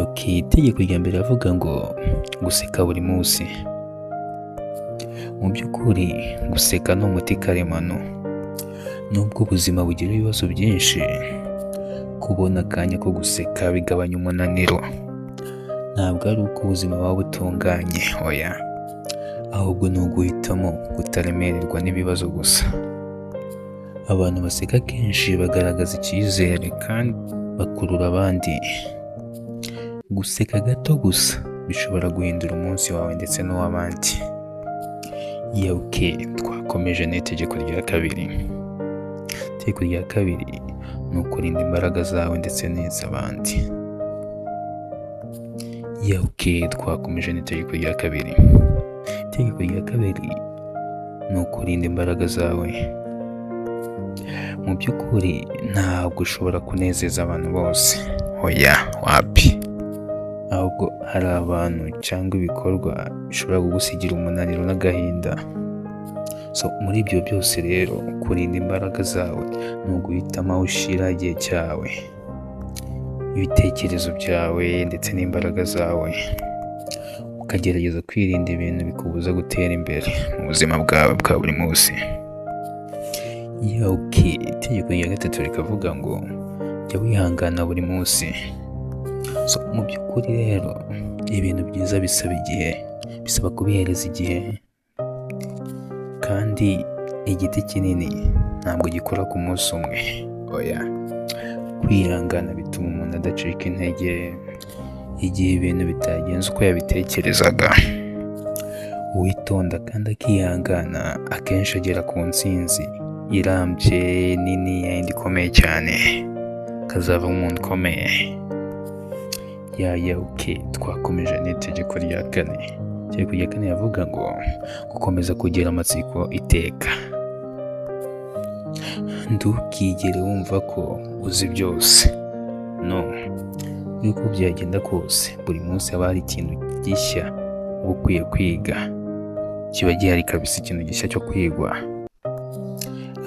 Okay, itegeko rya mbere riravuga ngo guseka buri munsi. Mu by'ukuri guseka ni umuti karemano. Nubwo ubuzima bugira ibibazo byinshi, kubona akanya ko guseka bigabanya umunaniro. Ntabwo ari uko ubuzima buba butunganye, oya, ahubwo ni uguhitamo kutaremererwa n'ibibazo gusa. Abantu baseka kenshi bagaragaza icyizere kandi bakurura abandi. Guseka gato gusa bishobora guhindura umunsi wawe ndetse n'uw'abandi. Okay, twakomeje n'itegeko rya kabiri. Itegeko rya kabiri ni ukurinda imbaraga zawe ndetse n'iz'abandi. Okay, twakomeje n'itegeko rya kabiri. Itegeko rya kabiri ni ukurinda imbaraga zawe. Mu by'ukuri ntabwo ushobora kunezeza abantu bose, oya, wapi, ahubwo hari abantu cyangwa ibikorwa bishobora kugusigira umunaniro n'agahinda. So muri ibyo byose rero, kurinda imbaraga zawe ni uguhitamo aho ushyira igihe cyawe, ibitekerezo byawe ndetse n'imbaraga zawe, ukagerageza kwirinda ibintu bikubuza gutera imbere mu buzima bwawe bwa buri munsi. Okay, itegeko rya gatatu rikavuga ngo jya wihangana buri munsi. So mu by'ukuri rero ibintu byiza bisaba igihe, bisaba kubihereza igihe, kandi igiti kinini ntabwo gikura ku munsi umwe, oya. Kwihangana bituma umuntu adacika intege igihe ibintu bitagenze uko yabitekerezaga. Uwitonda kandi akihangana akenshi agera ku ntsinzi irambye, nini, yindi ikomeye cyane, akazavamo umuntu ukomeye. Okay, twakomeje n'itegeko rya kane. Itegeko rya kane riravuga ngo gukomeza kugira amatsiko iteka. Ntukigere wumva ko uzi byose, no, uko byagenda kose buri munsi haba hari ikintu gishya uba ukwiye kwiga, kiba gihari kabisa, ikintu gishya cyo kwigwa.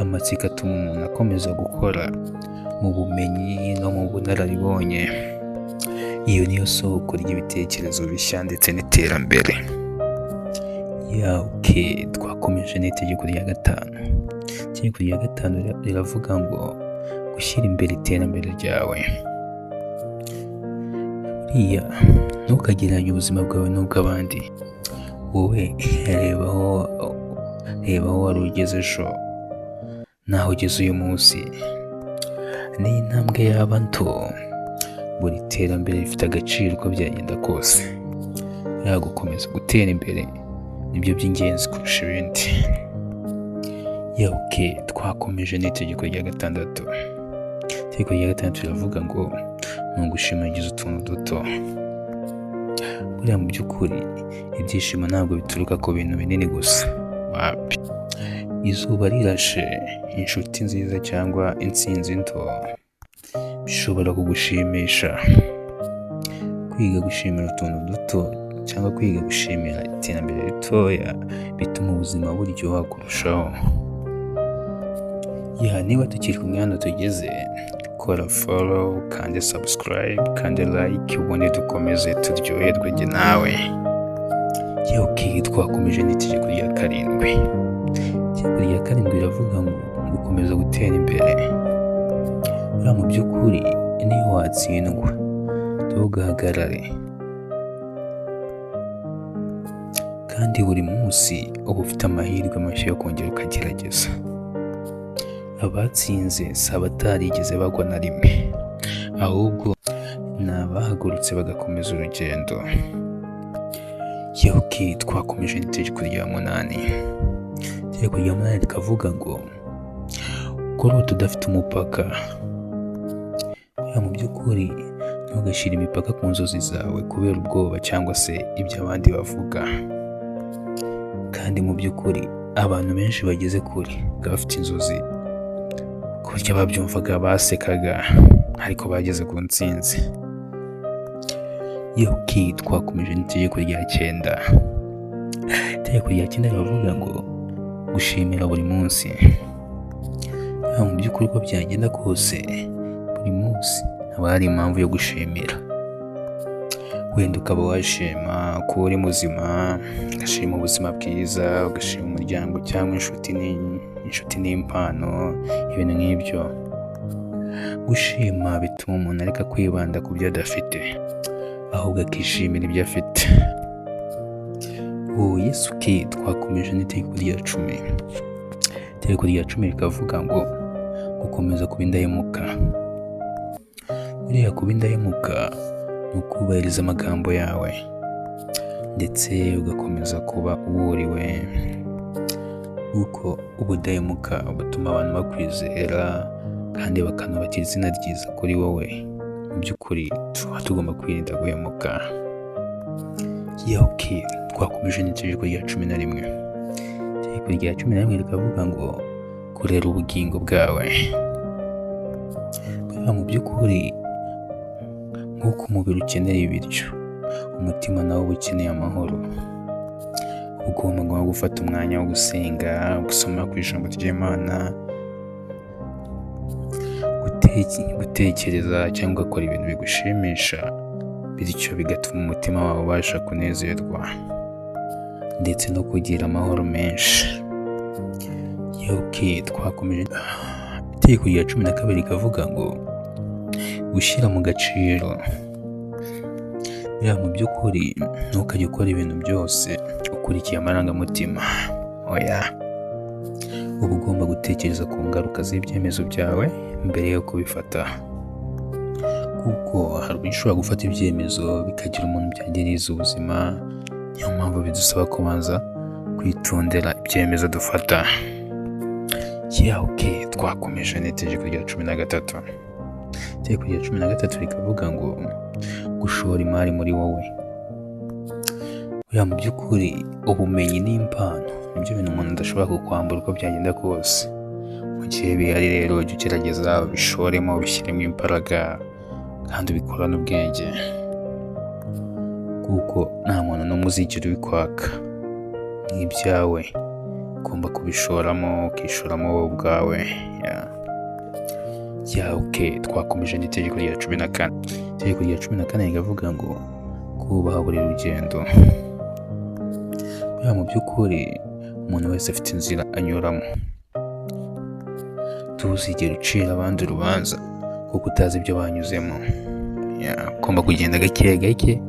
Amatsiko atuma umuntu akomeza gukora mu bumenyi no mu bunararibonye. Iyo niyo soko ry'ibitekerezo bishya ndetse n'iterambere. Okay, twakomeje n'itegeko rya gatanu. Itegeko rya gatanu riravuga ngo gushyira imbere iterambere ryawe. Buriya ntukagereranye ubuzima bwawe n'ubw'abandi. Wowe reba aho wari ugeze ejo n'aho ugeze uyu munsi. N'iyo intambwe yaba nto, buri terambere rifite agaciro uko byagenda kose. Buriya gukomeza gutera imbere nibyo by'ingenzi kurusha ibindi. Okay, twakomeje n'itegeko rya gatandatu. Itegeko rya gatandatu riravuga ngo ni ugushimagiza utuntu duto. Buriya mu by'ukuri ibyishimo ntabwo bituruka ku bintu binini gusa, wapi. Izuba rirashe, inshuti nziza cyangwa intsinzi nto bishobora kugushimisha. Kwiga gushimira utuntu duto cyangwa kwiga gushimira iterambere ritoya bituma ubuzima buryoha kurushaho. Niba tukiri kumwe hano tugeze, kora follow, kandi subscribe, kandi like, ubundi dukomeze turyoherwe njye nawe. Okay, twakomeje n'itegeko rya karindwi. Itegeko rya karindwi riravuga ngo gukomeza gutera imbere. Buriya mu by'ukuri niyo watsindwa ntugahagarare, kandi buri munsi uba ufite amahirwe mashya yo kongera ukagerageza. Abatsinze si abatarigeze bagwa na rimwe, ahubwo ni abahagurutse bagakomeza urugendo. Okay, twakomeje n'itegeko rya munani. Itegeko rya munani rikavuga ngo kurota udafite umupaka. Buriya mu by'ukuri ntugashyire imipaka ku nzozi zawe kubera ubwoba cyangwa se ibyo abandi bavuga. Kandi mu by'ukuri abantu benshi bageze kure baba bafite inzozi, ku buryo ababyumvaga basekaga, ariko bageze ku ntsinzi. Okay, twakomeje n'itegeko rya cyenda. Itegeko rya cyenda riravuga ngo gushimira buri munsi. Mu by'ukuri uko byagenda kose buri munsi haba hari impamvu yo gushimira. Wenda ukaba washima kuba uri muzima, ugashima ubuzima bwiza, ugashima umuryango cyangwa inshuti n'impano, ibintu nk'ibyo. Gushima bituma umuntu areka kwibanda ku byo adafite, ahubwo akishimira ibyo afite. Ubu Yesuki twakomeje n'itegeko rya 10. Itegeko rya 10 rikavuga ngo gukomeza kuba indahemuka. Buriya kuba indahemuka ni ukubahiriza amagambo yawe, ndetse ugakomeza kuba uwuriwe, kuko ubudahemuka butuma abantu bakwizera kandi bakanubakira izina ryiza kuri wowe. Mu by'ukuri tuba tugomba kwirinda guhemuka. Yoke twakomeje n'itegeko rya 11. Itegeko rya 11 rikavuga ngo kurera ubugingo bwawe. Buriya mu by'ukuri nk'uko umubiri ukeneye ibiryo, umutima nawo uba ukeneye amahoro. Ugomba gufata umwanya wo gusenga, gusoma ku ijambo ry'Imana, gutekereza cyangwa ugakora ibintu bigushimisha, bityo bigatuma umutima wawe ubasha kunezerwa ndetse no kugira amahoro menshi. Yoke twakomeje itegeko rya 12 rikavuga ngo gushyira mu gaciro. Buriya mu by'ukuri ntukajye ukora ibintu byose ukurikiye amarangamutima, oya, uba ugomba gutekereza ku ngaruka z'ibyemezo byawe mbere yo kubifata, kuko hari uburyo ushobora gufata ibyemezo bikagira umuntu byangiriza ubuzima. Niyo mpamvu bidusaba kubanza kwitondera ibyemezo dufata. Yoke twakomeje n'itegeko rya 13. Itegeko rya 13 rikavuga ngo gushora imari muri wowe. Buriya mu by'ukuri ubumenyi n'impano nibyo bintu umuntu adashobora kukwambura uko byagenda kose. Mu gihe bihari rero jya ugerageza ubishoremo, ubishyiremo imbaraga kandi ubikorane ubwenge, kuko nta muntu n'umwe uzigera ubikwaka, ni ibyawe, ugomba kubishoramo, ukishoramo wowe ubwawe. Yoke twakomeje n'itegeko rya 14. Itegeko rya 14 rikavuga ngo kubaha buri rugendo. Buriya mu by'ukuri umuntu wese afite inzira anyuramo. Ntuzigere ucira abandi urubanza kuko utazi ibyo banyuzemo. Ugomba kugenda gake gake,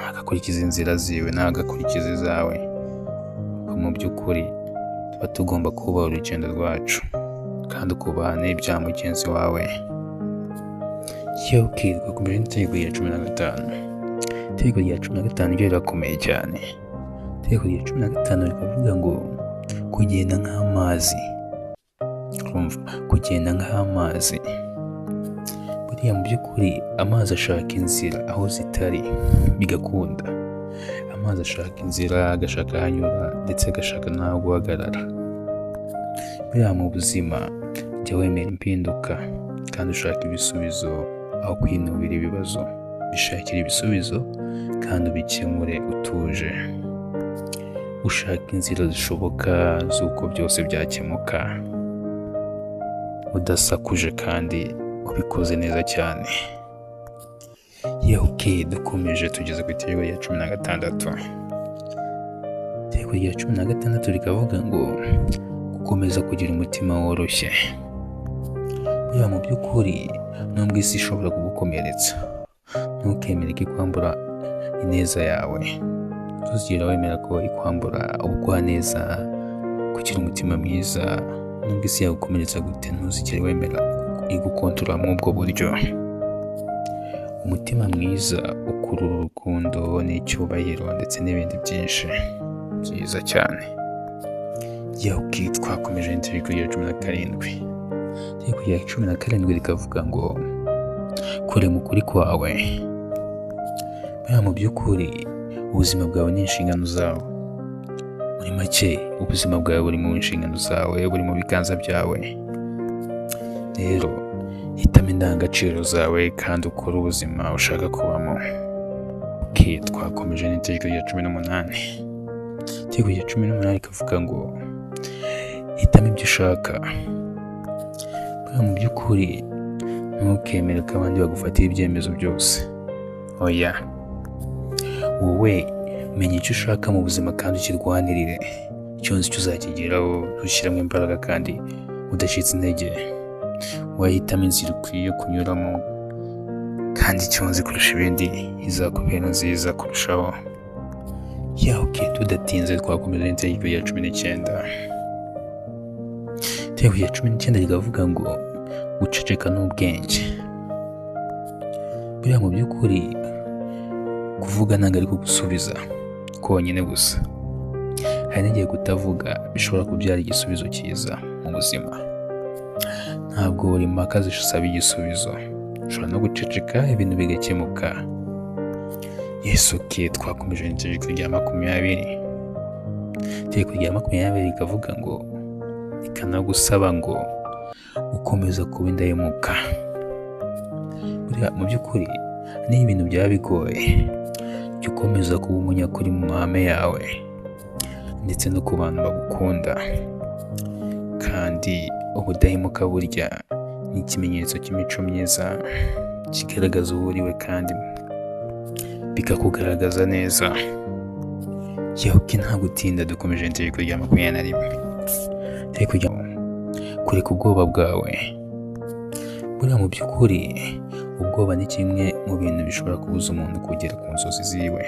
agakurikiza inzira ziwe nawe agakurikiza izawe. Kuko mu by'ukuri tuba tugomba kubaha urugendo rwacu kandi ukubaha n'ibya mugenzi wawe. Yoke twakomeje n'itegeko rya 15. Itegeko rya 15 ryo rirakomeye cyane. Itegeko rya 15 rikavuga ngo kugenda nk'amazi. Urumva, kugenda nk'amazi. Buriya mu by'ukuri amazi ashaka inzira aho zitari bigakunda. Amazi ashaka inzira, agashaka aho anyura ndetse agashaka n'aho guhagarara. Buriya mu buzima jya wemera impinduka kandi ushaka ibisubizo aho kwinubira ibibazo. Bishakire ibisubizo kandi ubikemure utuje. Ushaka inzira zishoboka z'uko byose byakemuka, udasakuje kandi ubikoze neza cyane. Yoke dukomeje tugeze ku itegeko rya 16. Itegeko rya 16 rikavuga ngo gukomeza kugira umutima woroshye. Buriya mu by'ukuri nubwo isi ishobora kugukomeretsa, ntukemere ko ikwambura ineza yawe. Ntuzigere wemera ko ikwambura ubugwaneza, kugira umutima mwiza. Nubwo isi yagukomeretsa gute, ntuzigere wemera igukontorora muri ubwo buryo. Umutima mwiza ukurura urukundo n'icyubahiro ndetse n'ibindi byinshi byiza cyane. Yoke twakomeje n'itegeko rya 17. Itegeko rya 17 rikavuga ngo kurema ukuri kwawe. Buriya mu by'ukuri ubuzima bwawe ni inshingano zawe. Muri make ubuzima bwawe buri mu nshingano zawe, buri mu biganza byawe. Rero hitamo indangagaciro zawe kandi ukore ubuzima ushaka kubamo. Yoke twakomeje n'itegeko rya 18. Itegeko rya 18 rikavuga ngo hitamo ibyo ushaka. Buriya mu by'ukuri ntukemere ko abandi bagufatira ibyemezo byose. Oya, wowe menya icyo ushaka mu buzima kandi ukirwanirire. Icyo nzi cyo uzakigeraho ntushyiramo imbaraga kandi udacitse intege. Wahitamo inzira ukwiye kunyuramo kandi icyo nzi kurusha ibindi izakubera nziza kurushaho. Yeah, okay, tudatinze twakomeza n'itegeko rya 19. Itegeko rya 19 rikavuga ngo guceceka ni ubwenge. Buriya mu by'ukuri kuvuga ntabwo ari gusubiza konyine gusa, hari n'igihe kutavuga bishobora kubyara igisubizo cyiza mu buzima. Ntabwo buri mpaka zisaba igisubizo, ushobora no guceceka ibintu bigakemuka. Yes, okay, twakomeje n'itegeko rya 20. Itegeko rya 20 rikavuga ngo rikanagusaba ngo ukomeza kuba indahemuka. Buriya mu by'ukuri niyo ibintu byaba bigoye, jya ukomeza kuba umunyakuri mu mahame yawe ndetse no ku bantu bagukunda. Kandi ubudahemuka burya ni ikimenyetso cy'imico myiza kigaragaza uwo uriwe kandi bikakugaragaza neza. Yewe nta gutinda dukomeje itegeko rya 21. Itegeko rya kureka ubwoba bwawe. Buriya mu by'ukuri ubwoba ni kimwe mu bintu bishobora kubuza umuntu kugera ku nzozi ziwe,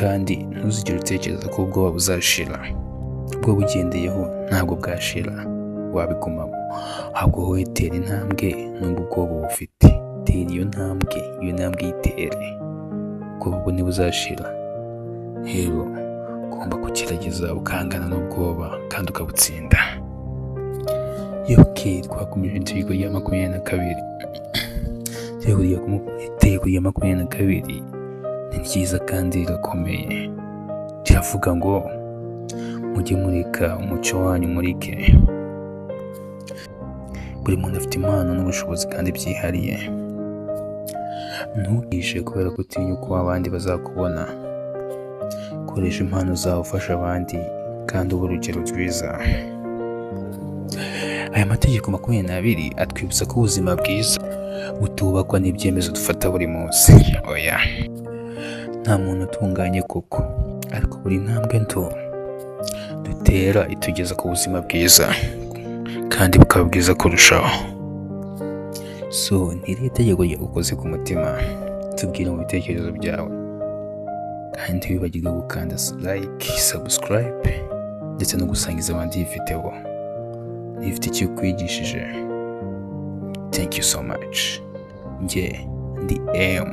kandi ntuzigere utekereza ko ubwoba buzashira. Ubwo bugendeyeho ntabwo bwashira, wabigumamo. Ahubwo wowe tera intambwe nubwo ubwoba bufite, tera iyo ntambwe, iyo ntambwe yitere, ubwoba bwo ntibuzashira. Rero ugomba kugerageza ukahangana n'ubwoba kandi ukabutsinda. Okay, twakomeje itegeko rya 22. Itegeko rya 22 ni ryiza kandi rirakomeye. Riravuga ngo mujye mureka umucyo wanyu umurike. Buri muntu afite impano n'ubushobozi kandi byihariye. Ntugishe kubera ko utinya uko abandi bazakubona. Koresha impano zawe ufasha abandi kandi ube urugero rwiza. Aya mategeko 22 atwibutsa ko ubuzima bwiza butubakwa n'ibyemezo dufata buri munsi. Oya, nta muntu utunganye koko, ariko buri ntambwe nto dutera itugeza ku buzima bwiza kandi bukaba bwiza kurushaho. So ni irihe tegeko ryagukoze ku mutima? Tubwire mu bitekerezo byawe, kandi ntiwibagirwe gukanda like, subscribe ndetse no gusangiza abandi iyi video niba ifite icyo ikwigishije. Thank you so much. Njye ndi M.